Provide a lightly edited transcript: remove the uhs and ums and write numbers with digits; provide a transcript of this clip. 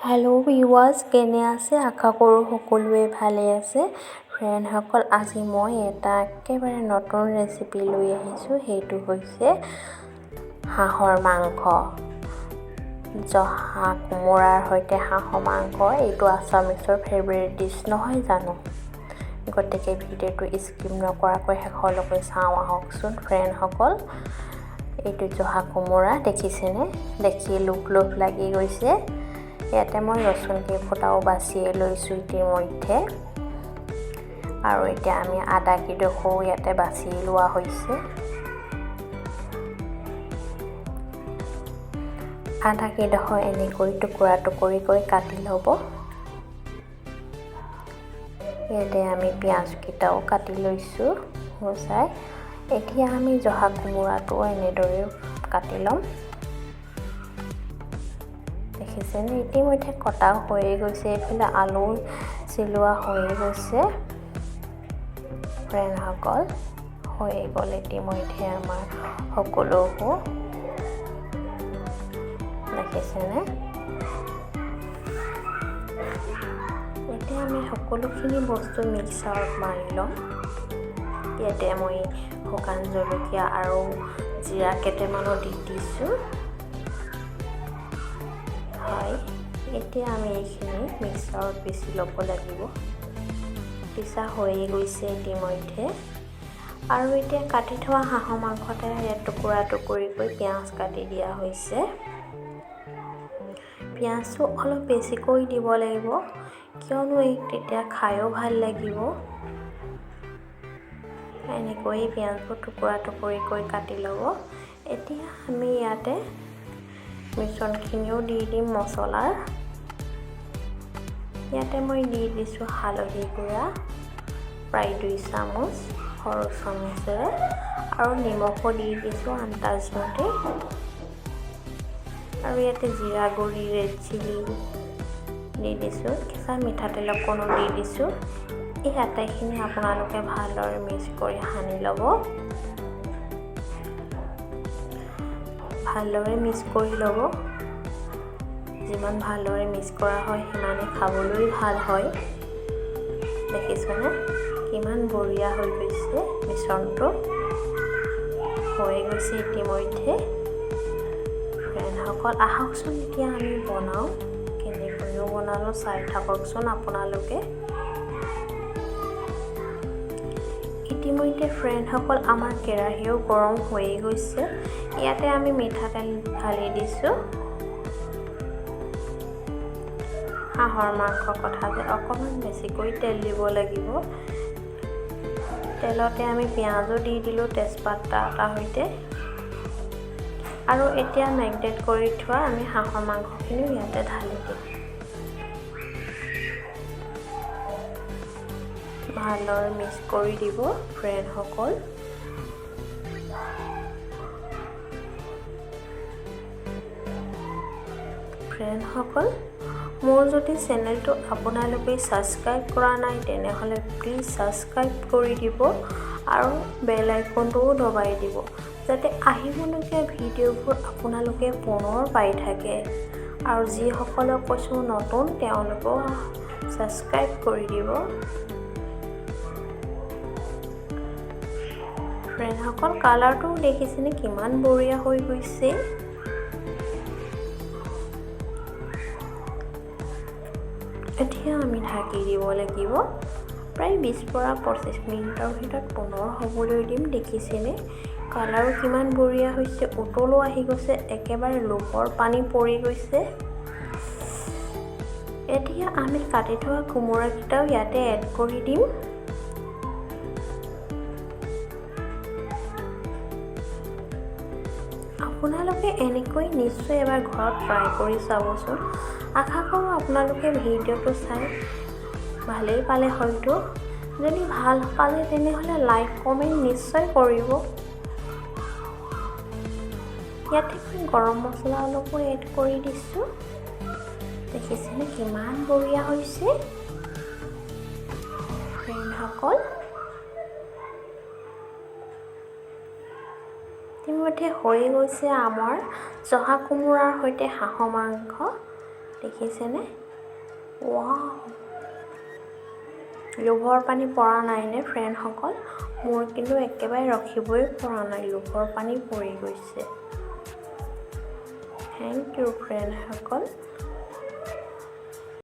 Hello' viewers, কেনে আছে? আশা কৰোঁ সকলোৱে ভালে আছে। ফ্ৰেণ্ডসকল, আজি মই এটা একেবাৰে নতুন ৰেচিপি লৈ আহিছোঁ। সেইটো হৈছে হাঁহৰ মাংস, জহা কোমোৰাৰ সৈতে হাঁহৰ মাংস। এইটো আছামিছৰ ফেভৰেট ডিছ নহয় জানো? গতিকে ভিডিঅ'টো স্কিপ নকৰাকৈ শেষলৈকে চাওঁ আহকচোন ফ্ৰেণ্ডসকল। এইটো জহা কোমোৰা দেখিছেনে? দেখি লোভ লোভ লাগি গৈছে। ইয়াতে মই ৰচুন কেইফুটাও বাচিয়ে লৈছোঁ ইতিমধ্যে। আৰু এতিয়া আমি আদা কেইডোখৰো ইয়াতে বাছি লোৱা হৈছে। আদা কেইডোখৰ এনেকৈ টুকুৰা টুকুৰিকৈ কাটি ল'ব। ইয়াতে আমি পিঁয়াজকেইটাও কাটি লৈছোঁ গুচাই। এতিয়া আমি জহা কোমোৰাটোও এনেদৰে কাটি ল'ম। দেখিছেনে? ইতিমধ্যে কটা হৈয়ে গৈছে। এইফালে আলু চিলোৱা হৈয়ে গৈছে। ফ্ৰেণ্ডসকল, হৈয়ে গ'ল ইতিমধ্যে আমাৰ সকলোবোৰ। দেখিছেনে? এতিয়া আমি সকলোখিনি বস্তু মিক্সাৰত মাৰি ল'ম। ইয়াতে মই শুকান জলকীয়া আৰু জিৰা কেইটামানো দি দিছোঁ। হয়, এতিয়া আমি এইখিনি মিক্সাৰত পিচি ল'ব লাগিব। পিচা হৈয়ে গৈছে ইতিমধ্যে। আৰু এতিয়া কাটি থোৱা হাঁহৰ মাংসতে ইয়াত টুকুৰা টুকুৰিকৈ পিঁয়াজ কাটি দিয়া হৈছে। পিঁয়াজটো অলপ বেছিকৈ দিব লাগিব, কিয়নো এই তেতিয়া খায়ো ভাল লাগিব। এনেকৈয়ে পিঁয়াজবোৰ টুকুৰা টুকুৰিকৈ কাটি ল'ব। এতিয়া আমি ইয়াতে মিশ্ৰণখিনিও দি দিম মছলাৰ। ইয়াতে মই দি দিছোঁ হালধি গুড়া প্ৰায় 2 চামুচ সৰু চামুচেৰে, আৰু নিমখো দি দিছোঁ আন্দাজমতে। আৰু ইয়াতে জিৰা গুড়ি, ৰেড চিলি দি দিছোঁ, কেঁচা মিঠাতেল অকণো দি দিছোঁ। এই আটাইখিনি আপোনালোকে ভালদৰে মিক্স কৰি সানি ল'ব। ভালদৰে মিক্স কৰি ল'ব। যিমান ভালদৰে মিক্স কৰা হয় সিমানে খাবলৈ ভাল হয়। দেখিছেনে কিমান বঢ়িয়া হৈ গৈছে মিশ্ৰণটো? হৈ গৈছে ইতিমধ্যে। ফ্ৰেণ্ডসকল, আহকচোন এতিয়া আমি বনাওঁ। কেনেকৈনো বনালোঁ চাই থাককচোন আপোনালোকে। ইতিমধ্যে ফ্ৰেণ্ডসকল, আমাৰ কেৰাহীও গৰম হৈয়ে গৈছে। ইয়াতে আমি মিঠাতেল ঢালি দিছোঁ। হাঁহৰ মাংস কথা যে অকণমান বেছিকৈ তেল দিব লাগিব। তেলতে আমি পিঁয়াজো দি দিলোঁ তেজপাত এটাৰ সৈতে। আৰু এতিয়া মেৰিনেট কৰি থোৱা আমি হাঁহৰ মাংসখিনিও ইয়াতে ঢালি দিম। ভালদৰে মিক্স কৰি দিব ফ্ৰেণ্ডসকল। ফ্ৰেণ্ডসকল, মোৰ যদি চেনেলটো আপোনালোকে ছাবস্ক্ৰাইব কৰা নাই, তেনেহ'লে প্লিজ ছাবস্ক্ৰাইব কৰি দিব আৰু বেল আইকনটোও দবাই দিব, যাতে আহিবলগীয়া ভিডিঅ'বোৰ আপোনালোকে পুনৰ পাই থাকে। আৰু যিসকলক কৈছোঁ নতুন, তেওঁলোকেও ছাবস্ক্ৰাইব কৰি দিব। ফ্ৰেণ্ডসকল, কালাৰটোও দেখিছেনে কিমান বঢ়িয়া হৈ গৈছে? এতিয়া আমি ঢাকি দিব লাগিব। প্ৰায় 20 পৰা 25 মিনিটৰ ভিতৰত পুনৰ হ'বলৈ দিম। দেখিছেনে কালাৰো কিমান বঢ়িয়া হৈছে, উতলো আহি গৈছে, একেবাৰে লোভৰ পানী পৰি গৈছে। এতিয়া আমি কাটি থোৱা কোমোৰাকেইটাও ইয়াতে এড কৰি দিম। আপোনালোকে এনেকৈ নিশ্চয় এবাৰ ঘৰত ট্ৰাই কৰি চাবচোন। আশা কৰোঁ আপোনালোকে ভিডিঅ'টো চাই ভালেই পালে হয়তো। যদি ভাল পালে তেনেহ'লে লাইক কমেণ্ট নিশ্চয় কৰিব। ইয়াতে মই গৰম মছলা অলপো এড কৰি দিছোঁ। দেখিছেনে কিমান বঢ়িয়া হৈছে ফ্ৰেণ্ডসকল? ইতিমধ্যে হৈয়ে গৈছে আমাৰ জহা কোমোৰাৰ সৈতে হাঁহৰ মাংস। দেখিছেনে? ৱাও, লোভৰ পানী পৰা নাইনে ফ্ৰেণ্ডসকল? মোৰ কিন্তু একেবাৰে ৰখিবই পৰা নাই, লোভৰ পানী পৰি গৈছে। Thank U ফ্ৰেণ্ডসকল।